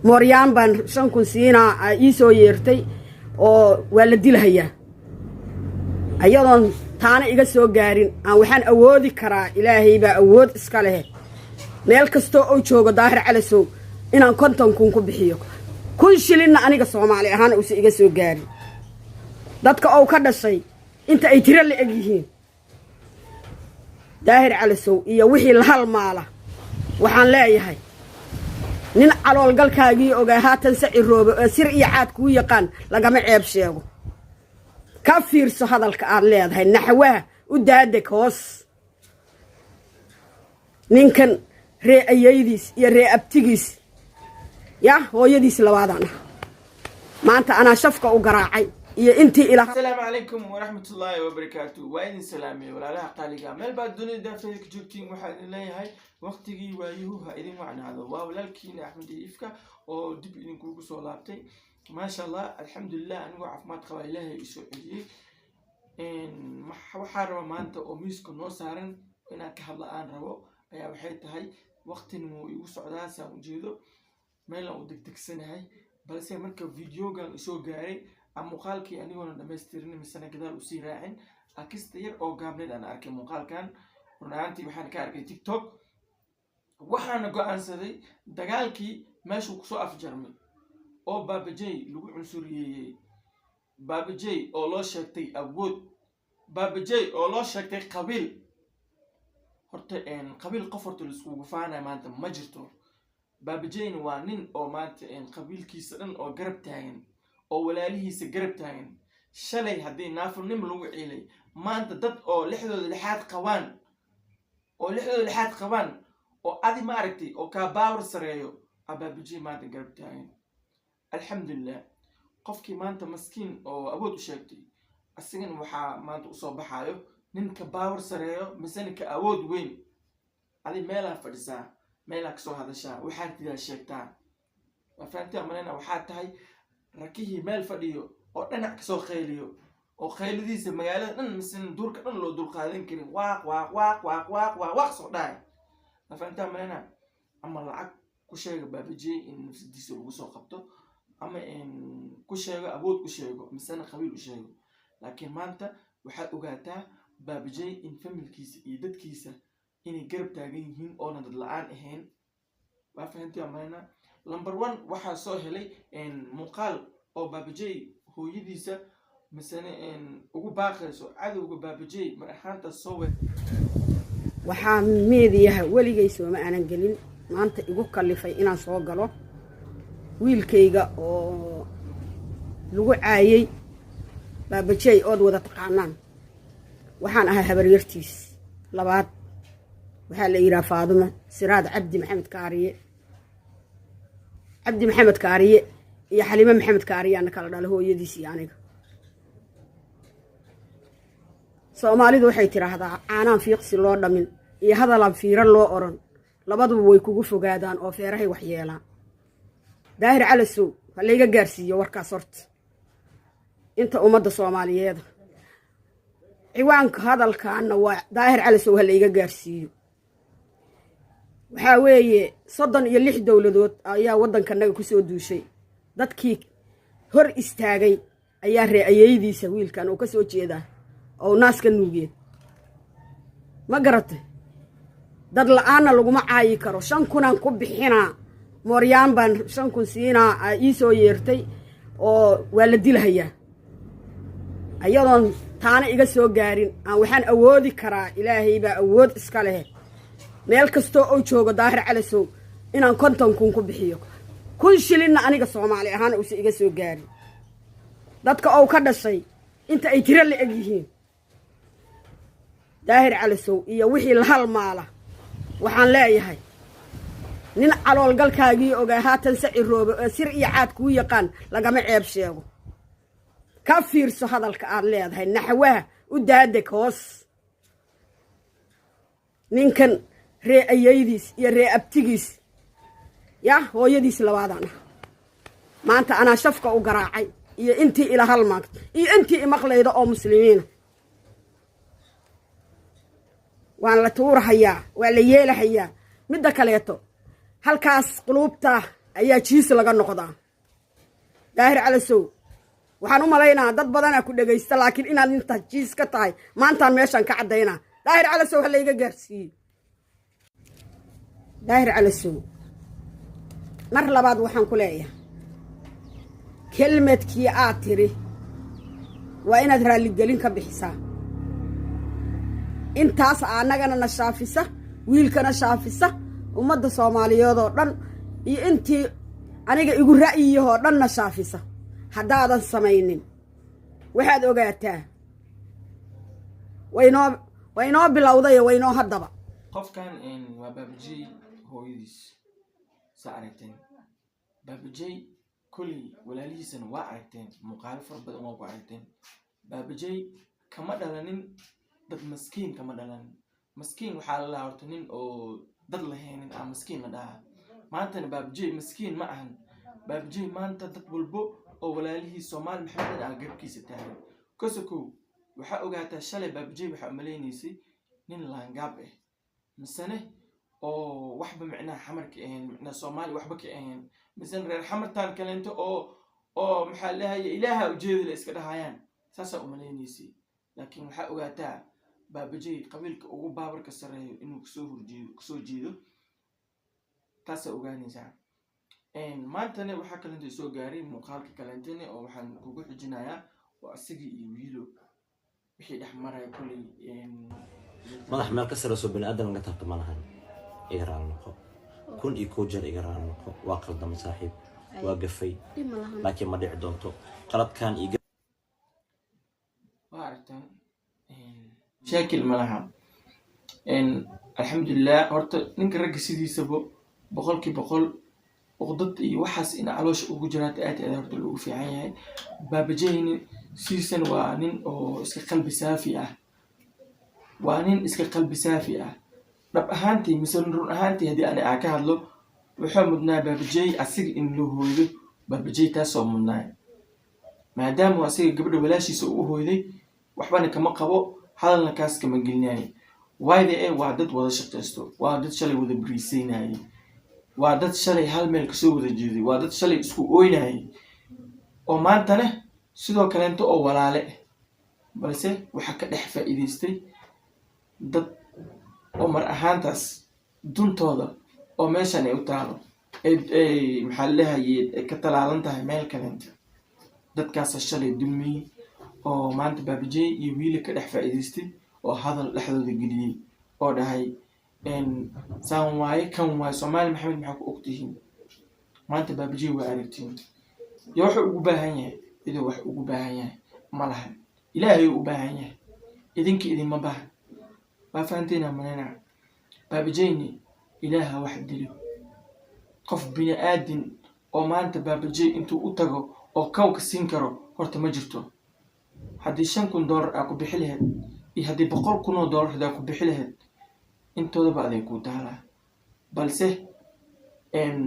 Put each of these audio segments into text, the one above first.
Mooryaan baan 5000 siinaa ii soo yeertay oo waa la dilahayaa. Ayadoon taana iga soo gaarin, aan waxaan awoodi karaa, Ilaahay baa awood iska leh, meel kastoo ou joogo Daahir Calasow inaan 50,000 ku bixiyo, 1000 shilinna aniga Soomaali ahaan uusa iga soo gaarin. Dadka ou ka dhashay inta ay tiro la eg yihiin, Daahir Calasow iyo wixii la halmaala, waxaan leeyahay: nin caloolgalkaagii ogaa haatan saciroobe oo sir iyo caad kuu yaqaan lagama ceeb sheego. Ka fiirso hadalka aad leedahay, naxwaha u daadeg hoos. Ninkan ree ayaydiis iyo ree abtigiis ya hooyadiis labaadaan ah, maanta anaa shafka u garaacay iyo intii ilaa. Asalaamu calaykum waraxmatullaahi wabarakaatu. Waa idin salaamiyey, walaalaha qaaliga, meel baad dunida daafeeda ka joogtiin. Waxaa idin leeyahay waqtigii waayuhu ha idin wacnaado. Waa walaalkiina Axmed Ifka oo dib idinkugu soo laabtay. Maasha Allah, alxamdulilah, anigoo caafimaad qaba Ilaahay isoo celiyey. Waxaa raba maanta oo miiska noo saaran inaan ka hadla aan rabo ayaa waxay tahay, waqtin wuu igu socdaa saan ujeedo, meelan u degdegsanahay, balse marka videogan isoo gaaray ama muuqaalkii anigoona dhamaystirin misena gadaal usii raacin, akista yar oo gaabneed aan arkay muuqaalkan. Run ahaantii waxaan ka arkay TikTok, waxaana go-aansaday dagaalkii meeshuu kusoo afjarmay oo Baabajey lagu cunsuriyeeyey, Baabajey oo loo sheegtay awood, Baabajey oo loo sheegtay qabiil. Horta qabiil qof horta laiskugu faanaya maanta ma jirto. Baabajeyna waa nin oo maanta qabiilkiisa dhan oo garab taagan oo walaalihiisa garab taagan. Shalay haddii naafurnimo lagu ciilay, maanta dad oo lixdooda lixaad qabaan, oo lixdooda lixaad qabaan, oo adi ma aragtay oo kaa power sareeyo aa Baabajey maanta garab taagan. Alxamdulilah, qofkii maanta maskiin oo awood u sheegtay, asigana waxaa maanta usoo baxaayo ninka power sareeyo misena ka awood weyn. Adi meelaa fadhisaa, meelaa kasoo hadashaa, waxaad tidaa sheegtaa, waa fahantaa malena. Waxaa tahay rakihii meel fadhiyo oo dhinac kasoo qayliyo oo qayladiisa magaalada dhan misena duurka dhan loo dulqaadan karin, waaq waaq waaq waaq waaq waaq waaq soo dhahay. Waa fahantaa malena. Ama lacag ku sheega Baabajey in nafsadiisa lagu soo qabto, ama ku sheego awood u sheego, misena qabiil u sheego, laakiin maanta waxaad ogaataa Baabajey in familkiisa iyo dadkiisa inay garab taagan yihiin oona dad la-aan ahayn. Waa fahantii amalena. Number one, waxaa soo helay muuqaal oo Baabajey hooyadiisa misene ugu baaqayso cadowga Baabajey mar ahaanta soo we. Waxaa meediyaha weligay sooma aanan gelin, maanta igu kallifay inaan soo galo wiilkayga oo lagu caayey Baabajey ood wada taqaanaan. Waxaan ahay habaryartiis labaad. Waxaa la yidhaha Faadumo Siraad Cabdi Maxamed Kaariye. Cabdi Maxamed Kaariye iyo Xaliime Maxamed Kaariye ana kala dhala, hooyadiis iyo aniga. Soomaalidu waxay tidhaahdaa caanaan fiiqsi loo dhamin iyo hadalaan fiiro loo oran, labaduba way kugu fogaadaan oo feerahay wax yeelaan. Daahir Calasow ha layga gaarsiiyo warkaas. Horta inta ummadda Soomaaliyeeda, ciwaanka hadalkaana waa Daahir Calasow ha layga gaarsiiyo. Waxaa weeye 36 dowladood ayaa waddankanaga kusoo duushay. Dadkii hor istaagay ayaa ree ayeydiisa wiilkan oo ka soo jeedaa oo naaska nuugeen. Ma garatay? Dad la-aanna laguma caayi karo. 5000-aan ku bixinaa, mooryaan baan 5000 siinaa ii soo yeertay oo waa la dilahayaa. Ayadoon taana iga soo gaarin, aan waxaan awoodi karaa, Ilaahay baa awood iska leh, meel kastoo ou joogo Daahir Calasow inaan 50,000 ku bixiyo, 1000 shilinna aniga Soomaali ahaan uusa iga soo gaarin. Dadka ou ka dhashay inta ay tiro la eg yihiin, Daahir Calasow iyo wixii la halmaala, waxaan leeyahay: nin caloolgalkaagii ogaa haatan saciroobe oo sir iyo caad kuu yaqaan lagama ceeb sheego. Ka fiirso hadalka aad leedahay, naxwaha u daadeg hoos. Ninkan ree ayeydiis iyo ree abtigiis ya hooyadiis labaadaan ah, maanta anaa shafka u garaacay iyo intii ila halmaagto iyo intii imaqlayda oo muslimiina. Waan la tuurahayaa, waa la yeelahayaa. Midda kaleeto, halkaas quluubta Ayaa jiis laga noqdaa. Daahir Calasow, waxaan u malaynaa dad badanaa ku dhegaysta, laakiin inaad inta jiis ka tahay maantaan meeshaan ka caddaynaa. Daahir Calasow, ha layga gaarsiiyey. Daahir Calasow, mar labaad waxaan ku leeyahay, kelmadkii aad tiri waa inaad raalligelin ka bixisaa. Intaas annagana na shaafisa, wiilkana shaafisa, ummadda Soomaaliyeed oo dhan iyo intii aniga igu ra'yiyahoo dhanna shaafisa. Haddaadan samaynin, waxaad ogaataa waynoo waynoo bilowdayo waynoo haddaba. Qofkan waa Baabajey hooyadiis. Saa aragteen, Baabajey kolley walaalihiisana waa aragteen, muuqaalo fara badan waa ku aragteen. Baabajey kama dhalanin dad maskiin, kama dhalanin maskiin. Waxaa la dhahaa horta nin oo dad lahaynin aa maskiin la dhahaa. Maantana Baabajey maskiin ma ahan. Baabajey maanta dad walbo oo walaalihiis Soomaali Maxamedan ah garabkiisa taagan. Kosokow, waxaa ogaataa shalay Baabajey waxaa umalaynaysay nin laangaab ah, misene oo waxba micnaha Xamar ka ahayn, micnaha Soomaali waxba ka ahayn, misene reer Xamartaan kaleento oo maxaa lahaya Ilaaha ujeedi la iska dhahayaan, saasaa umalaynaysay. Laakiin waxaa ogaataa Baabajey qabiilka ugu baabarka sarreeyo inuu kasoo horjeedo, kasoo jeedo, taasaa ogaanaysaa. Maantana waxaa kalento soo gaaray muuqaalka kaleentane oo waxaan kugu xijinayaa waa asigii iyo Wiilo wixii dhex maraya kolley. Madax meel ka sareyso bani aadam laga taabto ma lahan. Iga raali noqo, 1001 jeer iga raali noqo. Waa qaldamay saaxiib, waa gafay, laakiin ma dhici doonto qaladkan iyo Waa aragtaan, shaakil ma laha. Alxamdulilah, horta ninka ragga sidiisaba 100% uqdad iyo waxaas in caloosha ugu jiraata aad iyo aad horta loogu fiican yahay. Baabajeyni sidiisana waa nin oo iska qalbi saafi ah, waa nin iska qalbi saafi ah dhab ahaantii mise run ahaantii. Haddii ani aan ka hadlo, wuxuu mudnaa Baabajey asiga in loo hooydo. Baabajey taasoo mudnaay, maadaama asiga gabadha walaashiisa uu u hooyday, waxbana kama qabo, hadalna kaas kama gelinayo. Waayda e waa dad wada shaqaysto, waa dad shalay wada bariiseynayay, waa dad shalay hal meel kasoo wada jeeday, waa dad shalay isku ooynayay oo maantana sidoo kaleento oo walaale. Balse waxaa ka dhex faa'iidaystay dad oo mar ahaantaas duntooda oo meeshan ay u taalo, ay maxaa la dhahaye, ay ka talaalan tahay meel kaleento. Dadkaasa shalay dulmiyey oo maanta Baabajey iyo Wiila ka dhex faa'iidaystay oo hadal dhexdooda geliyey oo dhahay saan waaye, kan waaye. Soomaali Maxamed, maxaa ku ogtihiin? Maanta Baabajey waa aragtiin iyo wuxuu ugu baahan yahay. Iduu wax ugu baahan yahay ma lahan, Ilaahay u baahan yahay, idinka idinma baahan. Waa fahanteena maleyna. Baabajeyni Ilaaha wax dilo. Qof bini aadin oo maanta Baabajey intuu u tago oo kawka siin karo horta ma jirto. Haddii $5000 aa ku bixi lahayd iyo haddii $100,000 hadaa ku bixi lahayd, intoodaba aday kuu taalaa. Balse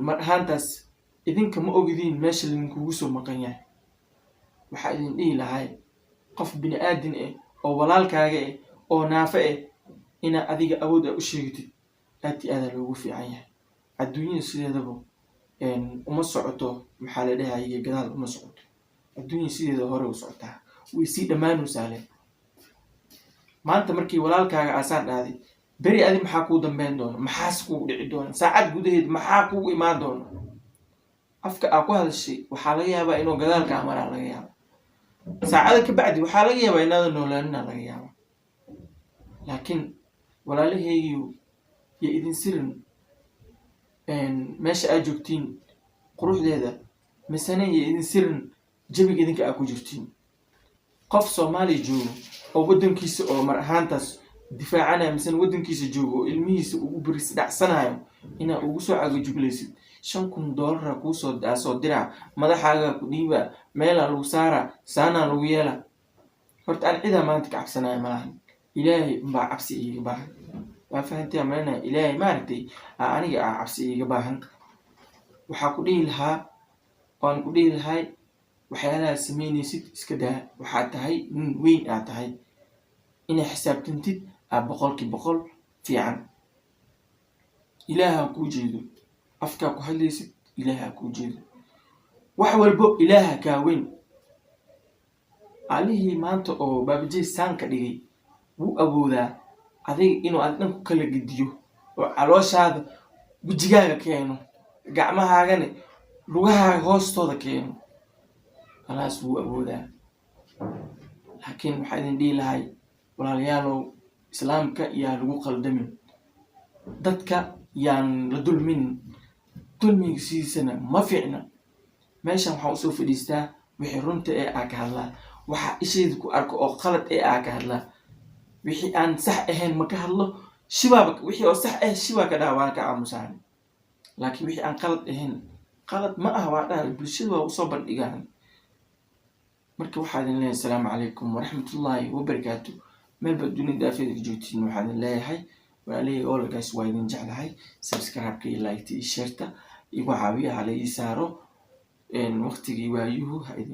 mar ahaantaas idinka ma ogidiin meesha lidinkugu soo maqan yahay. Waxaa idin dhihi lahay, qof bini aadin ah oo walaalkaaga ah oo naafo ah inaa adiga awood aa u sheegatid aad iyo aadaa loogu fiican yahay. Adduunyada sideedaba uma socoto, maxaa la dhahaye, gadaal uma socoto. Adduunya sideeda hore u socotaa, way sii dhammaanaysaa leh. Maanta markii walaalkaaga aasaan dhahday, beri adi maxaa kuu dambeyn doona? Maxaas kugu dhici doona? Saacad gudaheed maxaa kugu imaan doona? Afka aa ku hadashay waxaa laga yaabaa inuu gadaalkaa maraa laga yaaba. Saacada ka bacdi waxaa laga yaabaa inaadan noolaanina laga yaaba. Laakiin walaalahaygiiyu yo idin sirin meesha aad joogtiin quruxdeeda, misena yo idin sirin jawiga idinka aa ku jirtiin. Qof Soomaaliya joogo oo waddankiisa oo mar ahaantaas difaacanaya, misena waddankiisa joogo oo ilmihiisa ugu beris dhacsanayo, inaa ugu soo cagajuglaysid $5000 kuusoo soo diraa, madaxaagaa ku dhiibaa, meelaa lagu saaraa, saanaa lagu yeelaa. Horta aan cidaa maanta ka cabsanaya malahan, Ilaahay unbaa cabsi iiga baahan. Waa fahantaa malinaya? Ilaahay maaragtay aniga aa cabsi iiga baahan. Waxaa ku dhihi lahaa, waan ku dhihi lahay, waxyaalaha samaynaysid iska daa. Waxaad tahay nin weyn aad tahay, inay xisaabtantid aa 100% fiican. Ilaaha kuu jeedo afkaa ku hadlaysid. Ilaaha kuu jeedo, wax walbo Ilaaha kaa weyn. Allihii maanta oo Baabajey saan ka dhigay wuu awoodaa adiga inuu aad dhan ku kala gediyo oo calooshaada wejigaaga keeno, gacmahaagana lugahaaga hoostooda keeno. Alaas wuu awoodaa. Laakiin waxaa idin dhihi lahay, walaalayaalow, Islaamka yaa lagu qaldamin, dadka yaan la dulmin. Dulmiga sidiisana ma fiicna. Meeshan waxaan usoo fadhiistaa wixii runta ee aa ka hadlaa, waxa ishayda ku arko oo qalad ee aa ka hadlaa. Wixii aan sax ahayn ma ka hadlo, shibaaba. Wixii oo sax ah shibaa ka dhaha, waan ka aamusaan. Laakiin wixii aan qalad ahayn, qalad ma aha waa dhaha, bulshada waa usoo bandhigaan. Marka waxaa idin leeyahay, asalaamu calaykum waraxmatullaahi wabarakaatu. Meel baad dunida daafeeda ka joogtiin, waxaa idin leeyahay, walaalihii olagaas, waa idin jeclahay. Subscribe-ka iyo like-ta iyo share-ta igu caawiya, hala ii saaro. Waqtigii waayuhu ha idin